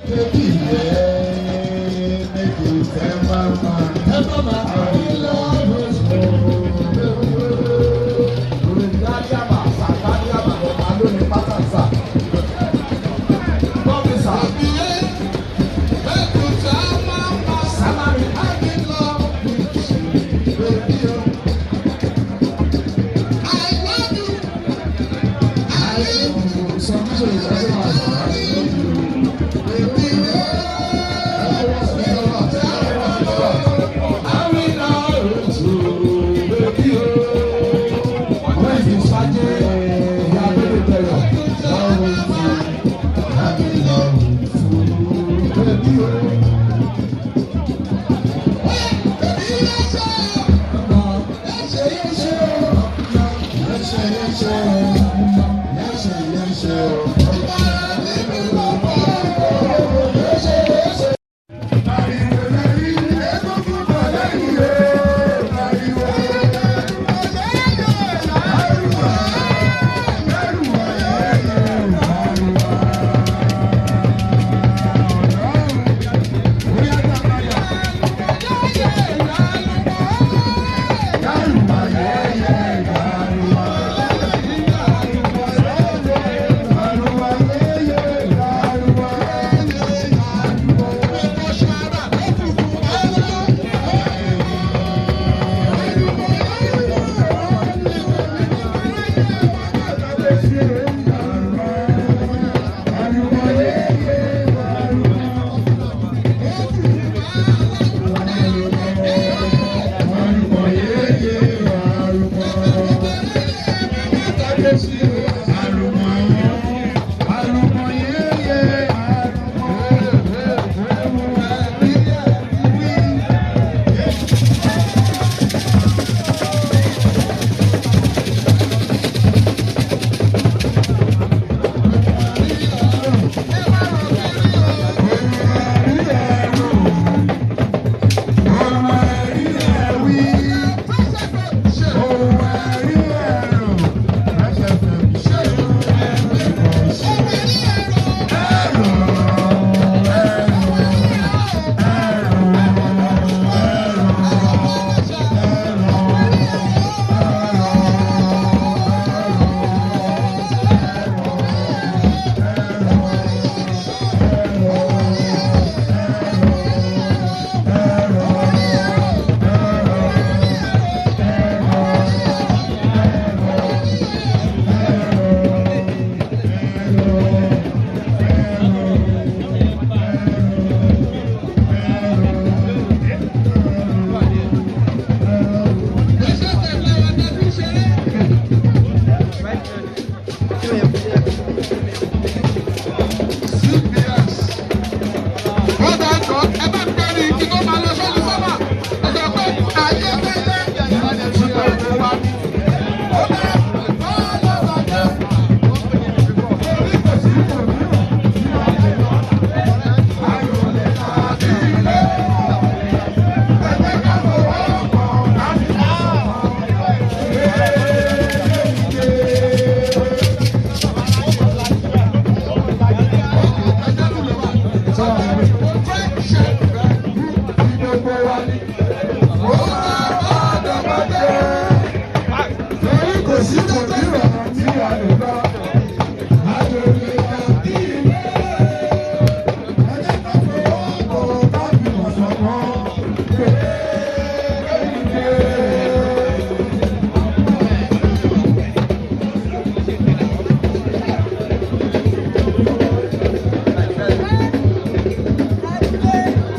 Baby, yeah, make you tell mama. Tell mama. I'm in love with you. Rìndáríàmà sàtáríàmà ọ̀tá lónìí pátánṣà. Bọ́mísà. Baby, yeah, make you tell mama. Sámárì. I'm in love with you, baby. Oh. I love you. I love you. Submission is also I love you, baby. Yeah, make you tell mama. I'm in love with you, baby. Oh. Where is the Sajé ìyá Abẹ́lé Tẹ̀yọ̀? Make you tell mama. I'm in love with you, baby. Oh. Baby, let's